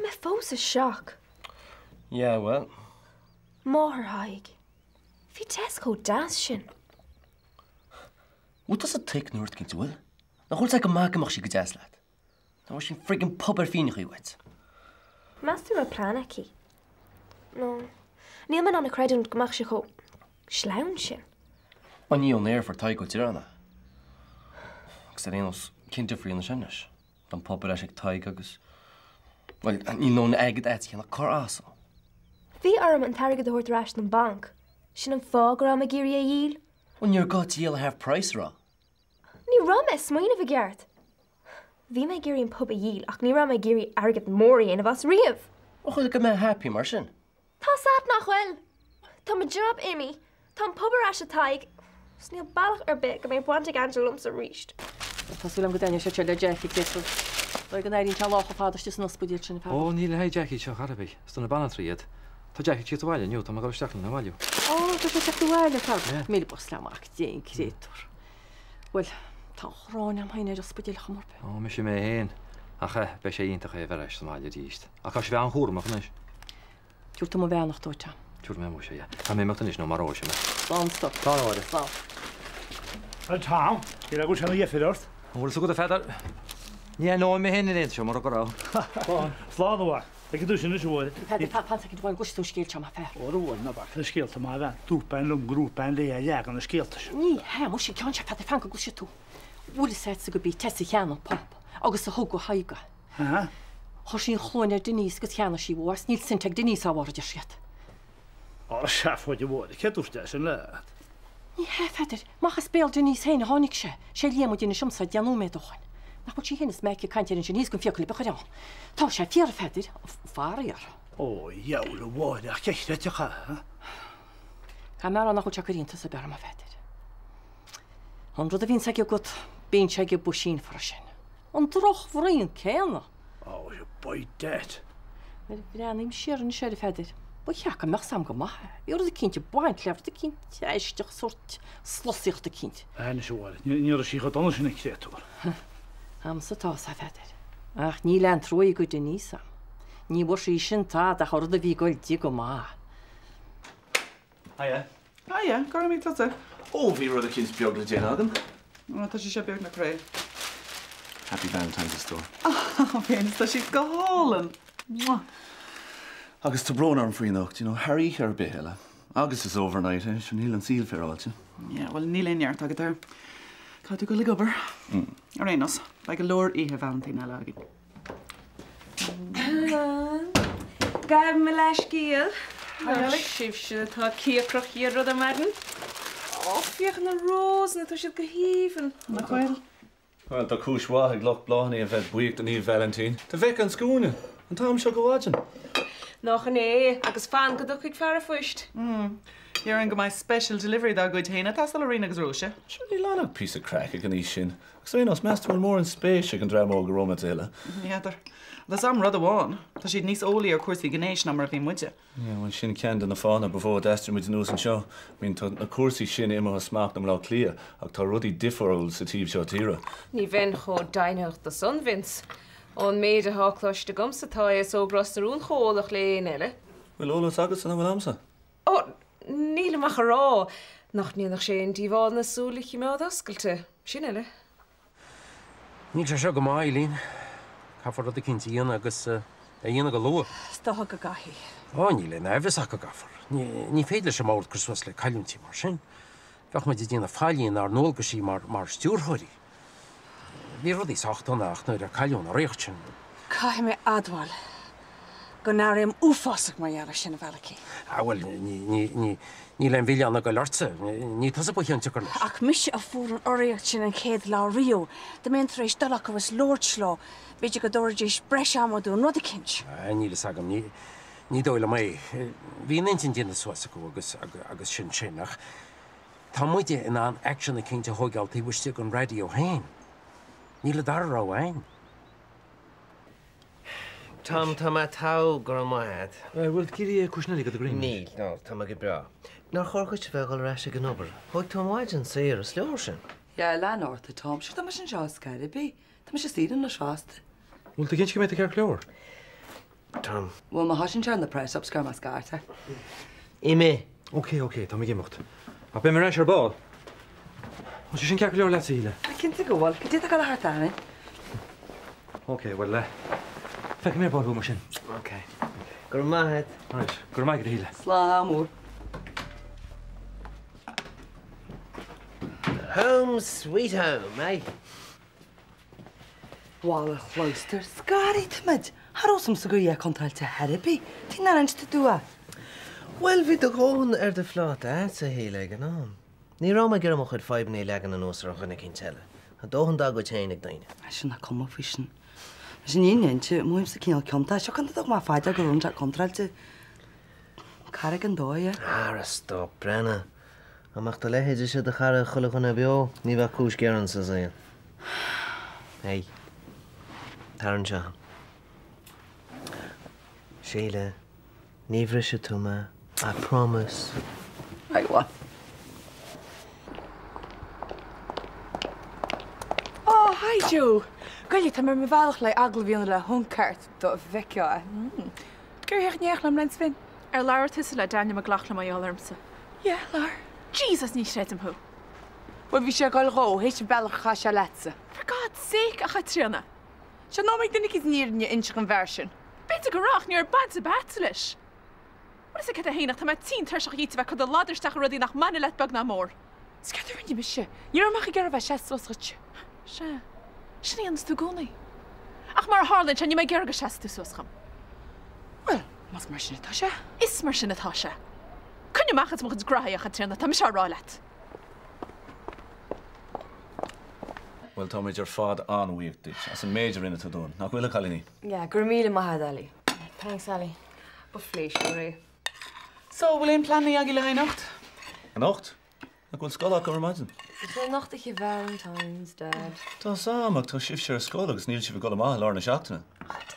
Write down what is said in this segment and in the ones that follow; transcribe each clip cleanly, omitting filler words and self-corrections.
mé fós i shock. Yeah, well. Máthair Thaidhg. Bhí Tess chomh deas sin. Bhfuil tusa thick nó rud eicínt, an bhfuil? Nach bhfuil sé go maith go mbeadh sí go deas leat? Nach bhfuil sí friggin pub ar phínneachaí uait? Meas tú raibh plean aici? No, níl mé in ann a chreidiúint go mbeadh sí chomh sleamhain sin. An ní ón aer a fuair Tadhg ó deireadh é? Agus ar aon nós, cén difear a dhéanann sin anois? Tá an pub ar ais ag Tadhg agus, bhuel, níl ndóthain airgid a'd cheana cur as. Bhí orm an t-airgead a thabhairt ar ais don bhanc. Sin an fáth go raibh mé ag iarraidh é a dhíol. Bhuel, níor gá díol at half price, a raibh? Ní raibh mé ag smaoineamh i gceart. Bhí mé ag iarraidh an pub a dhíol ach ní raibh mé ag iarraidh airgead mór a dhéanamh as riamh. Ba chóir go mbeifeá happy mar sin. Tá's a'd nach bhfuil! Tá mo job imithe, tá an pub ar ais ag Tadhg, 's níl bealach ar bith go mbeidh baint ag Angela liomsa arís. Tá súil agam go dtaitneoidh siad seo le Jackie, créatúr. Dóigh go n-airíonn sé an lá chomh fada istigh san ospidéal sin, a Pheadair. Ó, ní le haghaidh Jackie seo chor ar bith. Is do na banaltraí iad. Tá Jackie ag tíocht abhaile inniu, tá mé ag dul isteach lena bhailiú. Ó, tá sé ag teacht abhaile, a Pheadair. Míle buíochas le Mac Dé, an créatúr. Bhuel, tá an ghráin agam féin ar ospidéil chuma ar bith. Ó, mise mé féin. Ach eh, beidh sé iontach é a bheith ar ais sa mbaile arís. Ach caithfidh sé bheith an-chúramach anois. Tabharfaidh tú mo bheannacht dó, Tom. Tabharfaidh mé muise, yeah. Tá mé ag imeacht anois nó maróidh sé mé. Slán, a stór. Slán, a Mháire. Slán. Bhuel, Tom, cé go bhfuil sé ina dheifir ort? An bhfuil fhios agat, a Pheadair, ní aithneoinn mé féin in aon seo mura go raibh. Slán. Slán, a mhac. Feicfidh tú sin anois, a Mháire. Peadar, fan soicind amháin, go gcloisfidh tú an scéal seo, maith fear. Ó, a Mháire, ná bac le scéalta, maith bhean. Dúirt bean liom go ndúirt bean léi a leagan na scéalta sin. Ní hea, muise, an ceann seo, Peadar, fan go gcloisfidh tú. Bhfuil fhios a'dsa gurb í Tess a cheannaigh an pub agus a thug do Thadhg é. Aha. Chuir sí an chluain ar Denise agus cheannaigh sí uaidh é 's níl cent ag Denise dá bharr, a deir siad. Á, seafóid a Mháire, cé dúirt é sin leat? Ní hea, a Pheadair, amach as béal Denise féin a tháinig sé. Sé Liam a d'inis dhomsa 10 nóiméad ó shoin. Nach bhfuil sí féin is Mike ag caint air ansin thíos gan fiacail ar bith a chur ann. Tá sé fíor, a Pheadair, faraor. Ó, dheabhail, a Mháire, ach cé chreidfeadh é, ha? Caithfidh mé a rá nach bhfuil sé ag cur iontas ar bith orm, a Pheadair. An rud a bhíonns aige agat, bíonn sé ag an bpuisín freisin. An drochbhraon céanna! Oh, by dad. Nuair a bhreathnaím siar anois air, a Pheadair, ba cheart go mbeadh 's a'm go maith é. Bhí rud eicínt ag baint le, rud eicínt aisteach, sórt slusaíocht eicínt. Anois, a Mháire, ní raibh sí chomh dona sin, an créatúr. A'msa atá 's, a Pheadair. Ach níl aon truaigh do Denise a'm. Ní bhfuair sí sin tada ach an rud a bhí ag goil di go maith. Hiya. Hiya, cá raibh tusa? Ó, bhí rud eicínt beag le déanamh agam. Ó, tá sé seo beagnach réidh. Happy Valentine's, a stór. Ó, Vince, tá siad go hálainn. Mwah. Agus tá brón orm faoi anocht, you know, thar oíche ar bith eile. Agus is overnight é, sure níl an saol féaráilte. Yeah, bhuel, níl aon neart agat air. Caithfidh tú dul ag obair. Ar aon nós, beidh go leor oíche Vailintín eile againn. Gabh mo leithscéal. Nach sibhse atá cíocrach dh'iarraidh rud ar maidin? Ó, féach ar na rósanna, tá siad go haoibhinn. Nach bhfuil? Bhuel, tá cúis mhaith ag lucht bláthanna a bheith buíoch do Naomh Vailintín. Do bheith gan scuaine an t-am seo go mhaidin. Nach in é? Agus fan go dtiocfaidh fear an phoist. Déarfainn go mbeidh special delivery dá gcuid féin ag teastáil ó Ríona agus Róise. Sure, níl ann ach píosa craic ag an aois sin. Agus ar aon nós, meas tú an bhfuil mórán spéis ag an dream óg i romance a thuilleadh? N'fheadar. Tá 's a'm rud amháin, tá siad níos eolaí ar chúrsaí gnéis ná mar a bhí muide. Yeah, bhuel, sin ceann de na fáthanna ba mhó a d'aistrigh muid anuas anseo. I mean, tá na cúrsaí sin imithe as smacht i mBleá Cliath, ach tá rudaí difriúil sa taobh seo tíre. Ní bheinn chomh deimhnitheach de san, Vince. Ón méid atá cloiste agamsa, tá aos óg Ros na Rún chomh eolach le éinne eile. Bhfuil eolas agatsa nach bhfuil a'msa? Ó, nílim ach a rá nach ndéanfadh sé aon díobháil na súile a chimeád oscailte. Sin uile. Níl sé seo go maith, Eileen. Caithfear rud eicínt a dhéanamh agus é a dhéanamh go luath. Is dócha go gcaithfidh. Ó, níl aon aimhreas ach go gcaithfear. Ní féidir leis an mbord cur suas le cailliúintí mar sin. Bheadh muid ag déanamh faillí inár ndualgaisí mar stiúrthóirí. Bhí rudaí sách dona ach nuair a cailleadh an urraíocht sin. Caithfidh mé admháil go n-airím uafásach mar gheall air sin, a Mhalachy. Ah, bhuel, níl aon mhilleán ag goil ortsa. Ní tusa ba chionsiocair leis. Ach mise a fuair an urraíocht sin an chéad lá riamh. Dá mbeinn tar éis dul acu is labhairt leo, b'fhéidir go dtabharfaidís breis ama dúinn, rud eicínt. Ah, níl fhios agam. Ní dóigh liom é. Bhí an intinn déanta suas acu agus, agus sin sin. Ach tá muide in ann aicsean eicínt a thóigeáil taobh istigh den raidió féin. Níl an dara rogha a'ainn. Tom, tá mé togha, go raibh maith a'd. Bhfuil tú ag iarraidh cúiseanna eile do ghreim? Níl, no, tá mé go breá. Nár chóir dhuit a bheith ag dul ar ais ag an obair? Thóig tú an mhaidin saor, is leor sin. Yeah, lean ort, a Tom. Sure, tá mise anseo ar scor ar bith. Tá mise saor anois fosta. Bhfuil tú cinnte go mbeidh tú ceart go leor? Tom. Bhuel, má thosaíonn sé ar na press-ups, cuirfidh mé scairt air. Imigh! Ok, ok, tá mé ag imeacht. Ach beidh mé ar ais ar ball. Bhfuil sé sin ceart go leor leatsa, a Shíle? Cinnte go bhfuil. Cad é atá ag dul thart orainn? Ok, bhuel, feicfidh mé ar ball thú mar sin. Ok. Go raibh maith agat. Alright, go raibh maith agat, a Shíle. Slán mór. Home sweet home, eh? Bhuel, a chlóstair, scarfaidh tú muid! Cha raibh 's a'msa go raibh a dhath contráilte ar bith. Tuige nár inis tú domh é? Bhuel, bhí do dhóthain ar do phláta a'dsa, a Shíle, ag an am. Ní raibh mé ag iarraidh mo chuid fadhbanna a leagan anuas ar dhuine eicínt eile. Tá dóthain dá gcuid féin ag daoine. Sea, nach cuma faoi sin. Leis an fhírinne a inse, mothaímse cineál ciontach. Seo conas a thug mé fá dear go raibh an teach contráilte. Carraig an dóigh é. Ara stop, breathnaigh. Dá mbeadh do leithéidese de chara ag chuile dhuine beo, ní bheadh cúis gearáin sa saol. Hey. Tar anseo. Síle, ní bhrisfidh tú mé. I promise. Right, what? Oh, hi Joe! Goile, tá mé ar mo bhealach le agallamh a dhéanamh le hOnCart do Mheiriceá. Gur theach néach liom lens fin. Ar labhair tusa le Daniel McLaughlin mar gheall ormsa? Yeah, labhair. Jesus, ní chreidim thú! Bhuel, bhí sé ag dul dhó, théis an bealach a chaith sé leatsa. For God's sake, a Chaitríona! Sea, ná mbeidh duine eicínt an fhírinne a inse don bhfear sin. B'fhéidir go raibh, ach ní raibh baint ar bith a'dsa leis. Bhuel, is é cad é fhéin ach tá mé tinn tuirseach dhíot a bheith ag cur do ladar isteach i rudaí nach mbaineann leat beag ná mór. Is céard a rinne mise? Ní raibh mé ach ag iarraidh a bheith ag seasamh suas dhuit. Sea, sin a dhéanas tú i gcónaí. Ach mar a tharlaíonn sé, níl mé ag iarraidh go seasfaidh tú suas dhom. Bhuel, más mar sin atá sé. Is mar sin atá sé. Coinnigh amach as mo chuid graithí, a Chaitríona, tá mise á rá leat. Bhuel, táimid ar fad an-bhuíoch duit as an méid a rinne tú dúinn, nach bhfuil, a chailíní? Yeah, go raibh míle maith agat, Ali. Thanks, Ali. Ba phléisiúr é. So, bhfuil aon pleananna agaibh le haghaidh anocht? Anocht? Nach bhfuil scoil acu ar maidin? Is é anocht Oíche Valentine's, Dad. Tá 's a'm, ach tá sibhse ar scoil agus níl sibh ag dul amach i lár na seachtaine.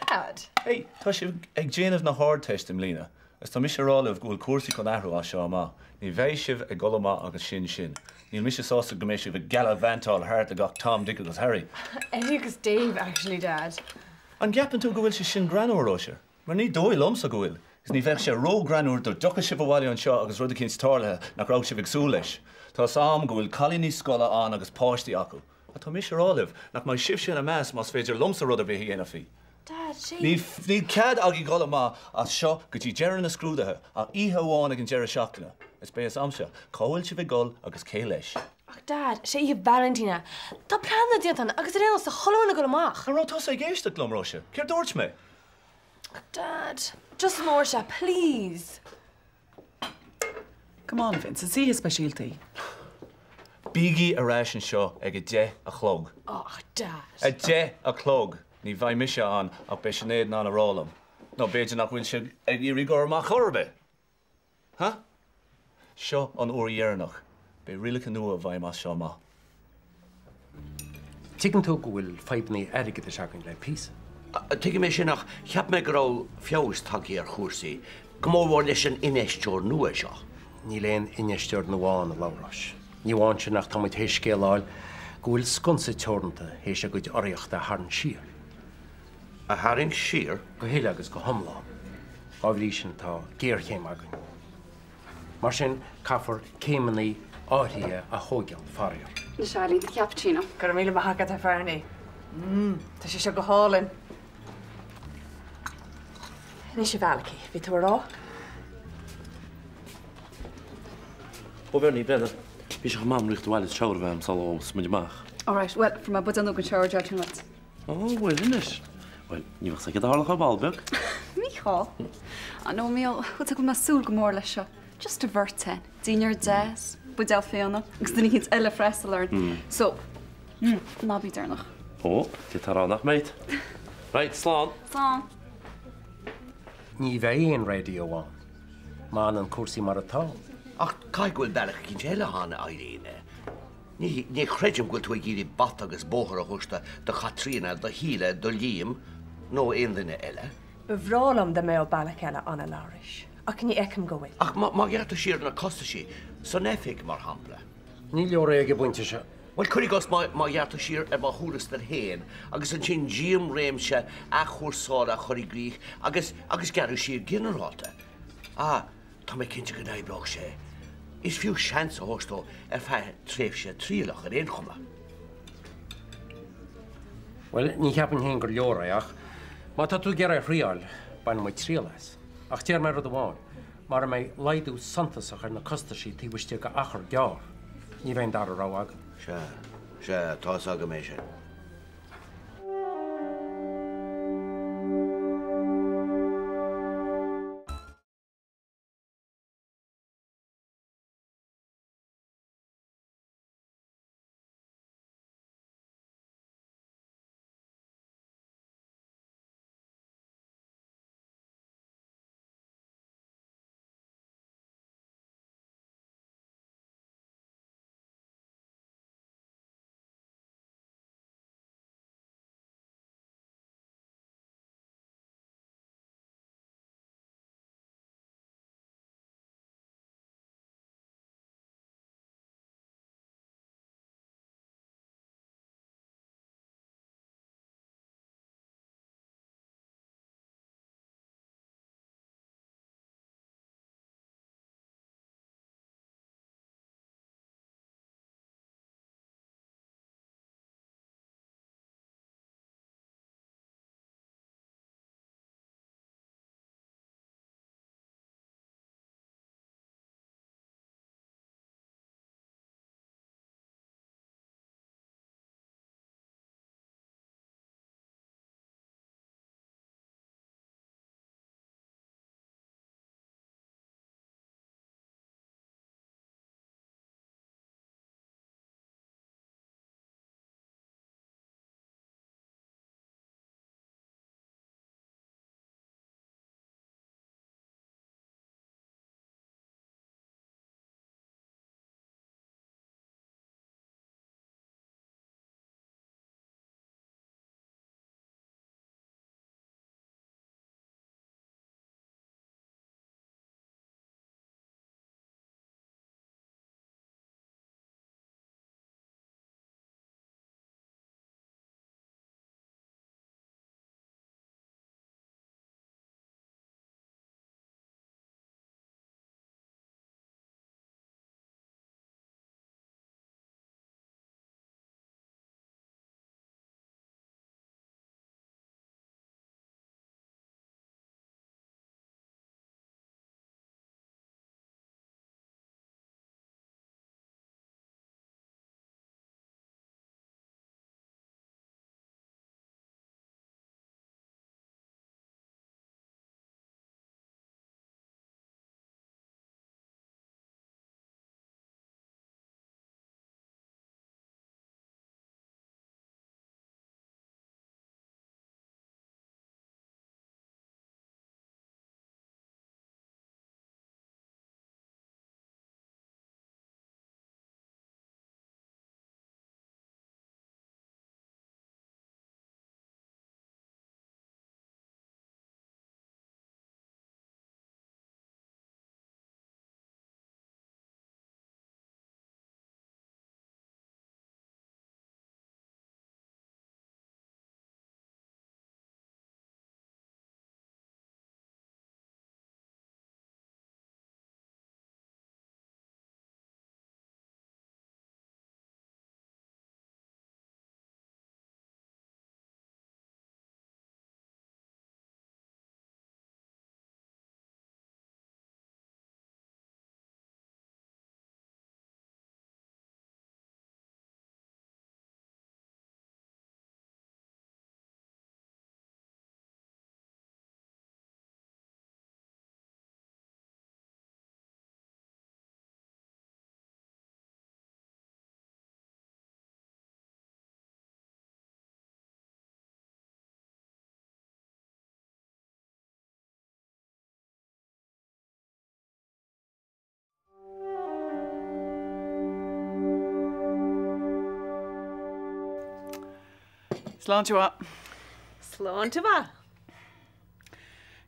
Dad! Hey, tá sibh ag déanamh na hArdteiste i mbliana, agus tá mise a rá libh go bhfuil cúrsaí chun athrú as seo amach. Ní bheidh sibh ag dul amach agus sin sin. Níl mise sásta go mbeidh sibh ag galavantáil thart le gach Tom, Dick agus Harry. Eddie agus Dave, actually, Dad. An gceapann tú go bhfuil sé sin greannmhar, Róise? Mar ní dóigh liomsa go bhfuil. Is ní bheadh sé ró-ghreannmhar dá dtiocfadh sibh abhaile anseo agus rud eicínt tarlaithe nach raibh sibh ag súil leis. Tá 's a'm go bhfuil cailíní scoile ann agus páistí acu. Ach tá mise a rá libh nach mbeidh sibhse ina measc más féidir liomsa rud ar bith a dhéanamh faoi. Dad, sé. Níl, níl cead agaibh dhul amach as seo go dtí deireadh na scrúduithe, ach oíche amháin ag an deireadh seachtaine. Is beidh 'fhios a'msa cá bhfuil sibh ag dul agus cé leis. Ach Dad, sé Oíche Vailintín é. Tá pleananna déanta againn agus ar aon nós tá chuile dhuine ag dul amach. An raibh tusa ag éisteacht liom, Róise? Céard dúirt mé? Ach Dad, just an uair seo, please. Come on, Vince, is oíche speisialta í. Bígí ar ais anseo ag 10 a chlog. Ach Dad. 10 a chlog! Ní bheidh mise ann ach beidh Sinéad in ann a rá liom. Nó b'fhéidir nach bhfuil sibh ag iarraidh dul amach chor ar bith! Ha? Seo an uair dheireanach. Beidh rialacha nua i bhfeidhm as seo amach. Tuigeann tú go bhfuil fadhbanna airgeadais againn le píosa. Tuigim é sin ach cheap mé go raibh feabhas tagtha ar chúrsaí, go mórmhór leis an infheisteoir nua seo. Níl aon infheisteoir nua ann, a Labhráis. Ní amháin sin ach tá muid théis scéal a fháil go bhfuil Sconsa Teoranta théis a gcuid urraíochta a tharraingt siar. A tharraingt siar? Go huile agus go hiomlán. Dá bhrí sin tá géarchéim againn. Mar sin caithfear céimeanna áirithe a thóigeáil, faraor. Anois a Ailín, do chappuccino. Go raibh míle maith agat, a Bhernie. Mmm, tá sé seo go hálainn. Anois a Mhalachy, bhí tú a rá? Ó Bhernie, breathnaigh, bhí sé chomh maith agam rith abhaile is shower a bheith agam sula ngabhfas muid amach. All right, well, fuair mé buidéal nua den shower gel sin uait. Ó, bhfuil anois? Bhuel, ní bheadh 's aige dár ar ball beag. Mícheál. Ah no, Mícheál, bhfuil 's agat go bhfuil mé ag súil go mór leis seo. Just an bheirt againn. Dinnéar deas, buidéal fíona, agus duine eicínt eile ag freastal orainn. So, ná bí deireanach. Ó, d'fhéadfá a rá nach mbead. Right, slán. Slán. Ní bheidh aon raidió ann má fhanann cúrsaí mar atá. Ach caithfidh go bhfuil bealach eicínt eile ann, a Eileen. Ní, ní chreidim go bhfuil tú ag iarraidh bata agus bóthar a thabhairt do Chaitríona, do Shíle, do Liam nó aon duine eile. Ba bhreá liom dá mbeadh bealach eile ann a Labhráis, ach ní fheicim go bhfuil. Ach má ghearrtar siar na costaisí, san oifig, mar shampla. Ní leor é ag an bpointe seo. Bhuel, cuir i gcás má ghearrtar siar ar mo thuarastal féin agus ansin díom réimse athchúrsála a chur i gcrích agus agus gearradh siar ginearálta. Ah, tá mé cinnte go n-oibreodh sé. Is fiú seans a thabhairt dó ar feadh tréimhse trialach ar aon chuma. Bhuel, ní cheapaim féin gur leor é ach má tá tú ag iarraidh é a thriáil, bainfidh muid triail as. Ach déarfaidh mé rud amháin, mara mbeidh laghdú suntasach ar na costaisí taobh istigh d'achar gearr, ní bheidh an dara rogha againn. Sea, sea, tá's agam é sin. Sláinte mhaith. Sláinte mhaith.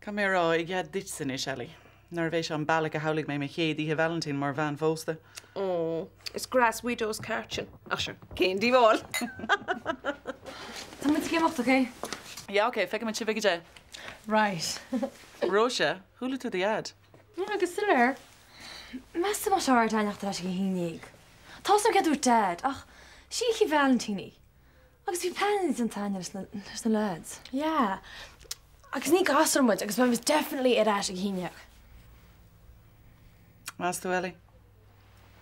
Caithfidh mé a rá, i gcead duitse anois, Ellie, nárbh é seo an bealach a shamhlaigh mé mo chéad Oíche Vailintín mar bhean phósta. Ó. Is grass widow's cart sin. Ach sure, cén díobháil? Tá muid ag imeacht, ok? Yeah, ok, feicfidh muid sibh ag 10. Right. Róise, chuala tú do dhaid? Yeah, go soiléir. Meas tú an mbeadh sé alright againn a theacht ar ais ag a haon dhéag? Tá 'fhios a'm céard a dúirt Dad, ach sí Oíche Vailintín í. Agus bhí pleananna déanta againn leis na, leis na lads. Yeah. Agus ní gasúir muid agus beidh muid definitely ar ais ag a haon dhéag. Meas tú, Ellie?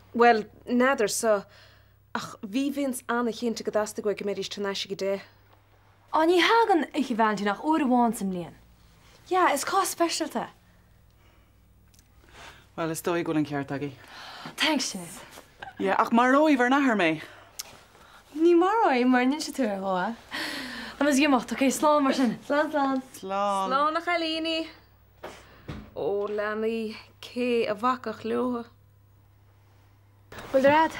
Bhuel, n'fheadar so, ach bhí Vince an-chinnte go dteastaigh uaidh go mbeidís thar n-ais ag 10. Á, ní thagann Oíche Vailintín ach uair amháin sa mbliain. Yeah, is cás speisialta é. Bhuel, is dóigh go bhfuil an ceart agaibh. Thanks, Sinéad. Yeah, ach maróidh bhur n-athair mé. Ní maróidh, mura n-inseann tú é dhó. Tá muid ag imeacht, ok, slán mar sin. Slán, slán. Slán. Slán a chailíní. Ó, leanaí, cé a bhacfadh leo? Bhfuil do rad?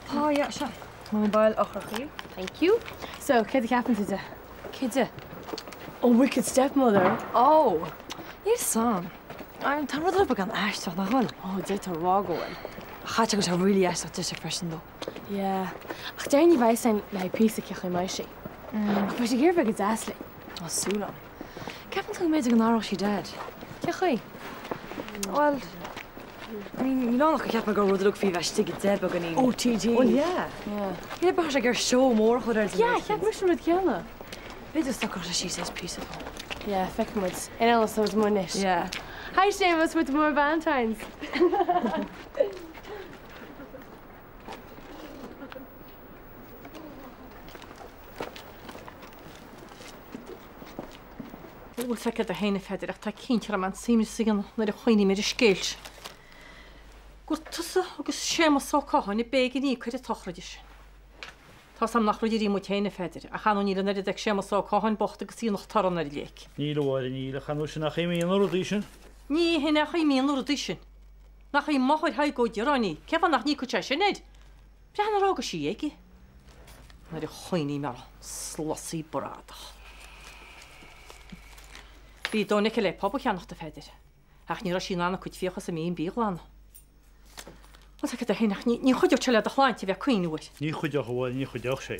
Tá, yeah, seo. Mobile eochrachaí. Thank you. So, céard a cheapann tú de? Cé de? Ó, Wicked Stepmother. Ó! Níl 'fhios a'm. Tá an rud uilig beagán aisteach, nach bhfuil? Ó, d'fhéadfá a rá go bhfuil. Ach chaithfeadh go bhfuil sé really aisteach dise freisin though. Yeah. Ach déarfainn ní bheidh 'fhios a'inn le haghaidh píosa cé chaoi mbeidh sí. Ach beidh sí ag iarraidh bheith go deas linn. Tá súil a'm. Ceapann tú go mb'fhéidir go n-athródh sí Dad? Cé chaoi? Bhuel, I mean, níl ann ach gur cheap mé go raibh rud uilig faoi bheith istigh ag 10 beagáinín. OTT. Bhuel, yeah. Yeah. Ní bheadh sé ag iarraidh seó mór a chur air. Yeah, cheap mise an rud céanna. B'fhéidir socródh sé síos as píosa dó. Yeah, feicfidh muid. Ar aon nós, tá muid amuigh anois. Yeah. Hi Séamus with more Valentines. Bhfuil 'fhios agat féin a Pheadair ach tá cinnte orm an suaimhneas a dhéanamh nuair a chuimhním ar an scéal sin. Gur tusa agus Séamus Ó Catháin a b'éigean íoc ar an tsochraid sin. Tá 's a'm nach ridirí muid féin a Pheadair, ach ar ndóigh níl an oiread ag Séamus Ó Catháin bocht agus aonach torann ar léic. Níl a Mháire, níl, ach ar ndóigh sin nach imíonn na rudaí sin. Ní hin é a imíonn na rudaí sin. Nach í máthair Thaidhg Ó Direáin í, cén fáth nach n-íocfadh sé sin air? Breathnaigh ar fhága sí aige. Nuair a chuimhním air, sluasaí bradach. Bhí dóthain aici le pub a cheannacht, a Pheadair, ach ní raibh sí in ann a cuid fiacha sa B&B a ghlanadh. Bhfuil 's agat féin ach ní chuideodh sé le do shláinte a bheith ag cuimhneamh air. Ní chuideodh, a Mháire, ní chuideodh sé.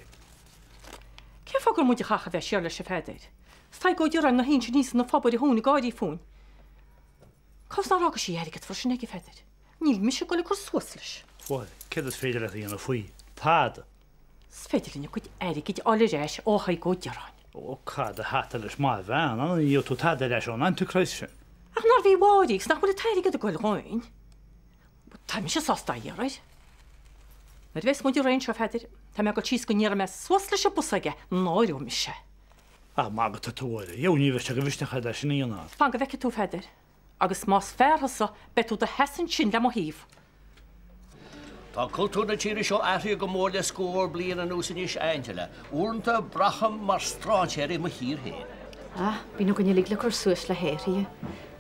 Cén fáth gur muid a chaithfeadh a bheith siar leis, a Pheadair? 'S Tadhg Ó Direáin ina shuí ansin thíos ina phub ar a thóin ag gáirí fúinn. Cá bhfios nár fhága sí airgead freisin aige, a Pheadair? Níl mise ag dul ag cur suas leis. Bhuel, céard is féidir leat a dhéanamh faoi? Tada. Is féidir linn a cuid airgid a fháil ar ais ó Thadhg Ó Direáin. Ó, cad a hata leis maith a bhean, an ní gheobhaidh tú tada ar ais ón Antichrist sin. Ach nárbh í Mháire agus nach bhfuil an t-airgead ag goil dhúinn? Tá mise sásta a iarraidh air. Nuair a bheas muid réidh anseo, a Pheadair, tá mé ag dul síos go n-iarrfaidh mé suas leis an bpus aige, náireoidh mise. Ach magadh atá tú, a Mháire. Gheobhaidh, ní bheidh sé de mhisneach agat é sin a dhéanamh. Fan go bhfeicfidh tú, a Pheadair. Agus más fear thusa, beidh tú 'do sheasamh ansin le mo thaobh. Tá cultúr na tíre seo athraithe go mór le scór bliain anuas anois, a Angela. Uaireanta, braithim mar strainséir i mo thír féin. Ah, bíonn againn uilig le cur suas le hathruithe.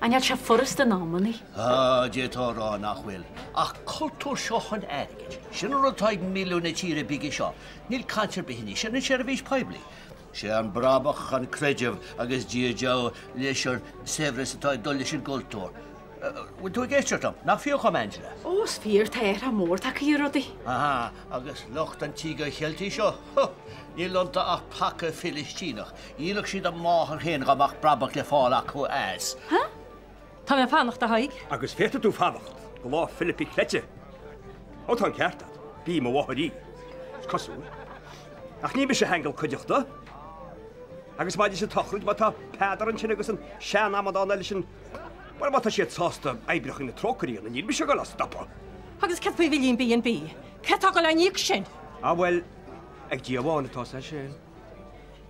Ach níl sé furasta in amannaí. Ah, d'fhéadfá a rá nach bhfuil. Ach cultúr seo an airgid, sin an rud atá ag milleadh na tíre bige seo. Níl caint ar bith anois ar an tseirbhís poiblí. Sé an brabach, an creideamh agus Dia deabhadh leis an saibhreas atá ag dul leis an gcultúr. Bhfuil tú ag éisteacht liom? Nach fíor dhom, Angela? Ó, is fíor, tá athrach mór tagtha ar rudaí. Aha, agus lucht an Tíogair Cheiltigh seo, huh, níl iontu ach paca Filistíneach. Dhíolfadh siad a máthair féin dá mbeadh brabach le fáil acu as. Huh? Tá mé ag fanacht, a Thaidhg. Agus féadfaidh tú fanacht go lá Philipí Cleite. Ó, tá an ceart agat, b'í mo mháthair í, is cosúil. Ach ní mise a cheangail cuideachta. Agus maidir leis an tsochraid, má tá Peadar ansin agus an sean-amadán eile sin, bhuel, má tá siad sásta oibreacha na Trócaire a dhéanamh, níl mise ag dul á stopadh. Agus céard faoi bhillí an B&B? Cé atá ag dul á n-íoc sin? Ah, bhuel, ag Dia amháin atá sé sin.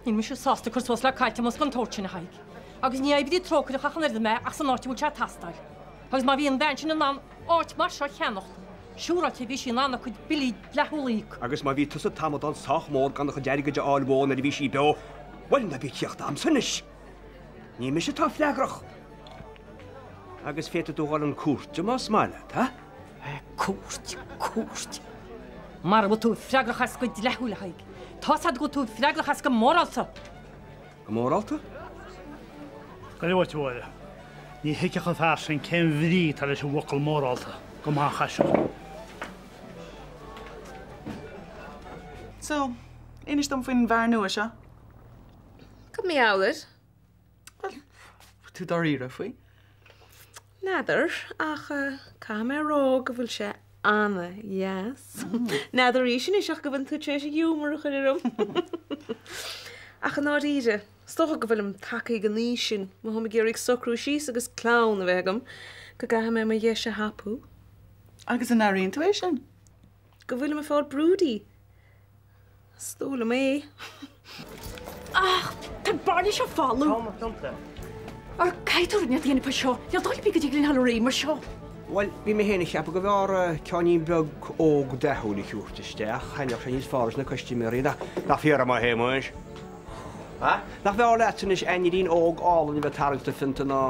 Níl mise sásta cur suas le caillteanas den tsórt sin, a Thaidhg. Agus ní oibrí trócaireach ach an oiread mé ach san áit a bhfuil sé ag teastáil. Agus má bhí an bhean sin in ann áit mar seo a cheannacht, siúráilte bhí sí in ann a cuid billí dleathúla a íoc. Agus má bhí tusa t-amadán sách mór gan a chuid airgid a fháil uaithi nuair a bhí sí beo, bhuel, ná bí ag tíocht a'msa anois. Ní mise atá freagrach. Agus féadfaidh tú dhul 'un cúirte más maith leat, ha? Cúirt, cúirt. Mara bhfuil tú freagrach as go dleathúil, a Thaidhg. Tá's a'd go bhfuil tú freagrach as go mórálta. Go mórálta? Gabh uait, a Mháire. Ní thuigfeadh an fear sin cén bhrí atá leis an bhfocal mórálta, go maith chaiseach. So, inis dom faoin bhfear nua seo. Cad mar gheall air? Bhuel, tú dáiríre faoi? N'fheadar, ach caithfidh mé a rá go bhfuil sé ana-dheas. N'fheadar arís anois ach go bhfuil tú tar éis giúmar a chur orm. Ach i ndáiríre, is dócha go bhfuilim tagtha ag an aois sin, má tháim ag iarraidh socrú síos agus clann a bheith agam, go gcaithfidh mé mo dheis a thapú. Agus an airíonn tú é sin? Go bhfuilim ag fáil broody. Is dóigh liom é. Ach, tá an bairille seo folamh. Tá mo phionta. Ar caithfidh tú rud inteacht a dhéanamh fá seo. Níl dóigh ar bith go dtig linn a dhul ar aghaidh mar seo. Bhuel, bhí mé féin ag ceapadh go mb'fhearr ceainnín beag óg dathúil a thabhairt isteach. Thaitneodh sé níos fearr leis na custaiméirí. Nach fíor dom, a Shéamuis? Nach mb'fhearr leatsa anois ainnírín óg álainn a bheith ag tarraingt do phionta ná,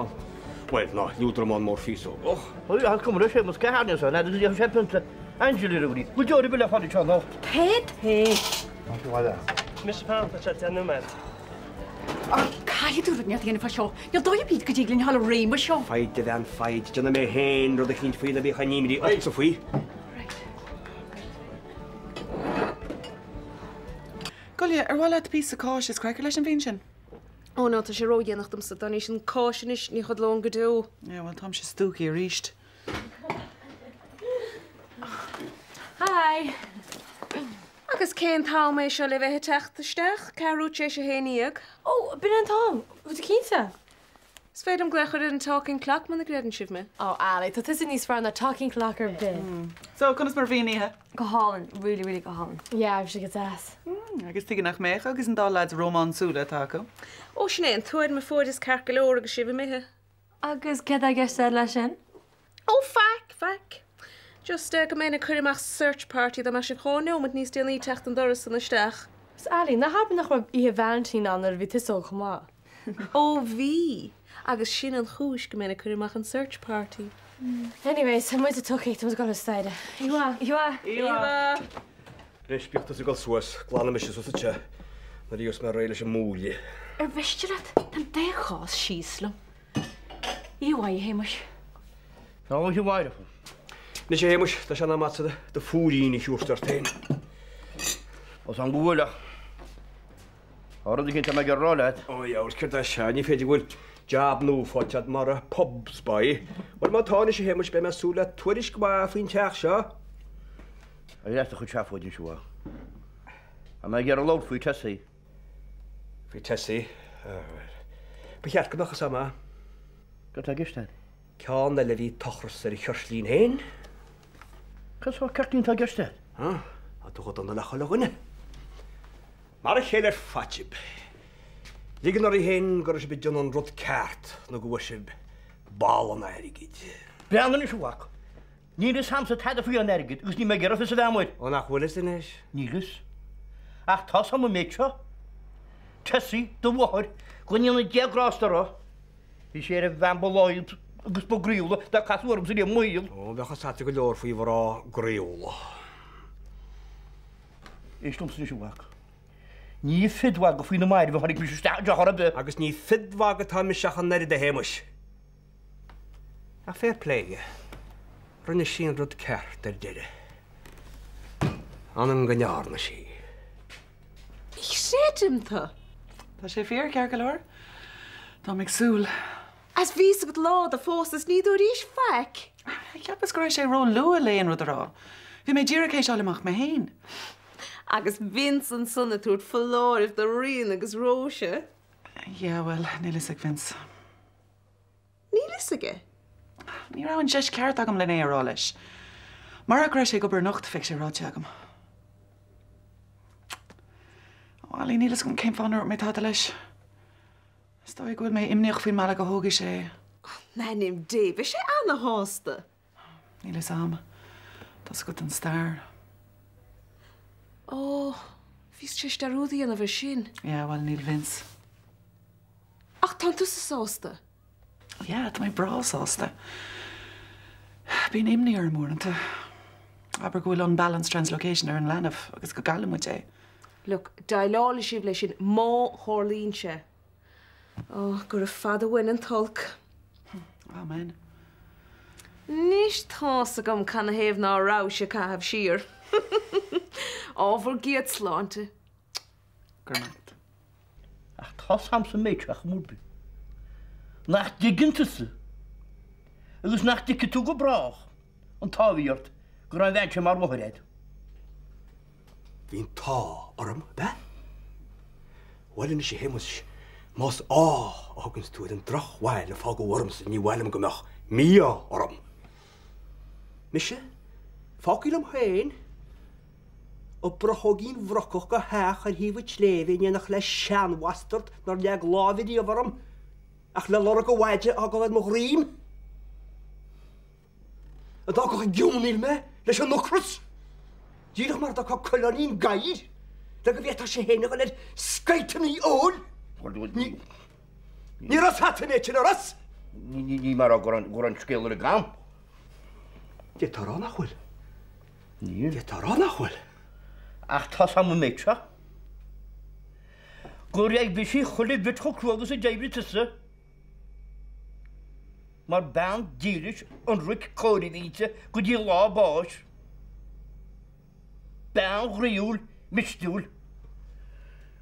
bhuel, ná liúdramán mór féasógach? Ó, tá cuma leis, Séamus, cé tharraing anso, n'fheadar go ndéanfaidh sé pionta. Angel ar a bhrí. Bhfuil deoir ar bith le fáil anseo anocht? Ped? Hé. Mise fan, tá sé 10 nóiméad. Ar caithfidh tú rud inteacht a dhéanamh fá seo. Níl dóigh ar bith go dtig linn a dhul ar aghaidh mar seo. Foighid, a bhean, foighid. Déanfaidh mé féin rud eicínt faoi ná bíodh aon imní ortsa faoi. Gabh i leith, ar mhaith leat píosa cáise is cracker leis an bhfíon sin? Ó no, tá sé ródhéanach domsa. Dá n-íosfainn cáis anois, ní chodlóinn go deo. Yeah, bhuel, táimse stúcaí arís. Hi! Agus cén t-am é seo le bheith ag teacht isteach? Ceathrú tar éis a haon dhéag. Ó, b'in an t-am! Bhfuil tú cinnte? Is féidir liom glaoch ar an talking clock muna gcreideann sibh mé. Ó, Ali, tá tusa níos fearr ná talking clock ar bith. So, conas mar a bhí an oíche? Go hálainn, really, really go hálainn. Yeah, bhí sé go deas. Agus tuige nach mbeadh agus an dá leaids rómánsúla atá acu? Ó, sin é an tuairim a fuaireas ceart go leor agus sibh imithe. Agus céard atá i gceist agat leis sin? Ó, faic, faic. Just go mbeinn ag cur amach search party dá mbeadh sibh dhá neomat níos déanaí teacht an doras san isteach. 'S Ali, ná habair nach raibh Oíche Vailintín ann nuair a bhí tusa óg chomh maith? Ó bhí! Agus sin an chúis go mbeinn ag cur amach an search party. Anyways, tá muid tugtha, tá muid ag dul ar staighre. Oíche mhaith! Oíche mhaith! Oíche mhaith! Anois, bíodh tusa ag dul suas, glanfaidh mise suas anseo nuair a gheobhas mé réidh leis an mbuaile. Ar mhiste leat? Tá an dá chás síos liom. Oíche mhaith, a Shéamuis. Tá oíche mhaith agat. Anois, a Shéamuis, tá sé in am agatsa do phúirín a thabhairt ort féin. Tá 's a'm go bhfuil ach tá rud eicínt atá mé ag iarraidh a rá leat. Ó, dheabhal, céard é seo? Ní féidir go bhfuil jab nua faighte agat mar pubs boy. Bhuel, má tá anois, a Shéamuis, beidh mé ag súil le tuairisc mhaith faoin teach seo. Éirigh as do chuid seafóide anseo. Tá mé ag iarraidh labhairt faoi Tessie. Faoi Tessie? Ah, bhuel. Ba cheart go mbeadh fhios a'm. Cad tá i gceist agat? Ceann eile a bhí tochras ar a cheirtlín féin. Cad sórt ceirtlín atá i gceist agat? Ah, tá tú chomh dona le chuile dhuine. Mar a chéile ar fad sibh. Ligean oraibh féin go raibh sibh ag déanamh an rud ceart nó go bhfuair sibh ball an airgid. Breathnaigh anois, a mhac. Níl fhios a'msa tada faoi an airgead agus níl mé ag iarraidh fios a bheith a'm air. Ó, nach bhfuil fhios anois? Níl fhios. Ach tá 'fhios a'm an méid seo. Tessie, do mháthair, go ndéana Dia grásta uirthi. Bhí sí ar an bhean ba láidre agus ba groíúla dár casadh ormsa riamh i mo shaol. Ó, bheadh fhios a'dsa go leor faoi mhná groíúla. Éist liomsa anois, a mhac. Ní ag fiddmhagadh faoi na mairbh a tháinig mise isteach anseo chor ar bith. Agus ní fiddmhagadh atá mise ach an oiread, a Shéamuis. Ach fair play di. Rinne sí an rud ceart ar deireadh. Anam go ndearna sí. Ní chreidim tú! Tá sé fíor, ceart go leor. Táim ag súil. Is bhí fhios agat lá do phósta is ní dúraís faic! Cheapas go raibh sé ró-luath le aon rud a rá. Bhí mé díreach théis fháil amach mé féin. Agus Vince ansan ag tabhairt foláirimh do Ríona agus Róise. Yeah, bhuel, níl fhios ag Vince. Níl fhios aige. Ní raibh an deis ceart agam len é a rá leis. Murach go raibh sé ag obair anocht, bheadh sé ráite agam. Ó, Ali, níl fhios agam cén fáth nár dhúirt mé tada leis. Is dóigh go bhfuil mé imníoch faoin mbealach a thógfaidh sé é. In ainm Dé, beidh sé ana-shásta. Níl fhios a'm. Tá's agat an stair. Ó, bhíos tar éis dearúd a dhéanamh ar sin. Yeah, bhuel, níl Vince. Ach tánn tusa sásta? Yeah, tá mé breá sásta. Bíonn imní orm uaireanta. Abair go bhfuil unbalanced translocation ar an leanbh agus go gcailleann muid é. Look, déileálfaidh sibh leis sin má tharlaíonn sé. Ó, gura fada uainn an t-olc. Amen. Anois tá's agam canathaobh ná rabhais ag caitheamh siar. Ó, bhur gcéad sláinte. Go raibh maith agat. Ach tá's a'msa an méid seo ar chuma ar bith. Nach dtuigeann tusa, agus nach dtuigfidh tú go brách, an t-ádh a bhí ort go raibh an bhean sin mar mháthair a'd. Bhí an t-ádh orm, ab ea? Bhuel anois a Shéamais, más ádh a thuganns tú ar an drochbhail a fágadh ormsa ní mhaith liom go mbeadh mí-ádh orm. Mise, fágtha liom féin, i bprochóigín bhrocach go theach ar thaobh an tsléibhe in éineacht le seanbhastard nár leag lámh ariamh orm ach le lorg a mhaide a fhágáil ar mo dhroim. A d'fhágfadh ag geonaíl mé leis an ocras, díreach mar a d'fhágfá coileáinín gadhair le go bhféadfadh sé féin a dhul ar scoilteanna óil. Ní raibh fhios agat an méid sin, an raibh? Ní mar go raibh an scéal uilig agam. D'fhéadfá a rá nach bhfuil. Níl. D'fhéadfá a rá nach bhfuil. Ach tá's a'm an méid seo. Gur oibrigh sí chuile bhit chomh crua agus a d'oibrigh tusa. Mar bean dílis ionraic cóir a bhí inti go dtí lá a báis. Bean ghroíúil, misniúil.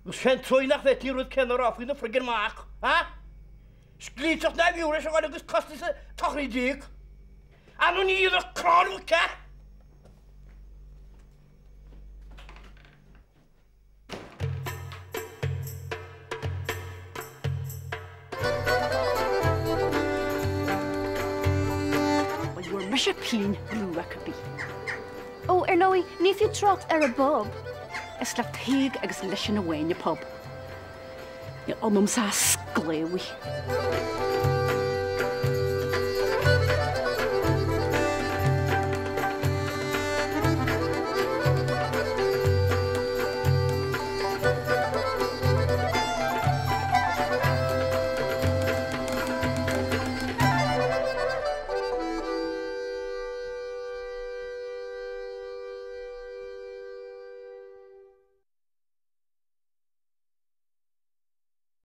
Agus cén trua nach bhféadfaí an rud céanna a rá faoina friggin mac, ha? Sclíteach nárbh fhiú leis a dhul agus costas a tsochraide a íoc. Anonn ní iarracht cráin aici! Bhuel, gheobhaidh mise pingin rua cibé. Ó, ar ndóigh, ní fiú trácht ar an bpub. Is le Peig agus leisean amháin an pub. Níl ionamsa ach sclábhaí.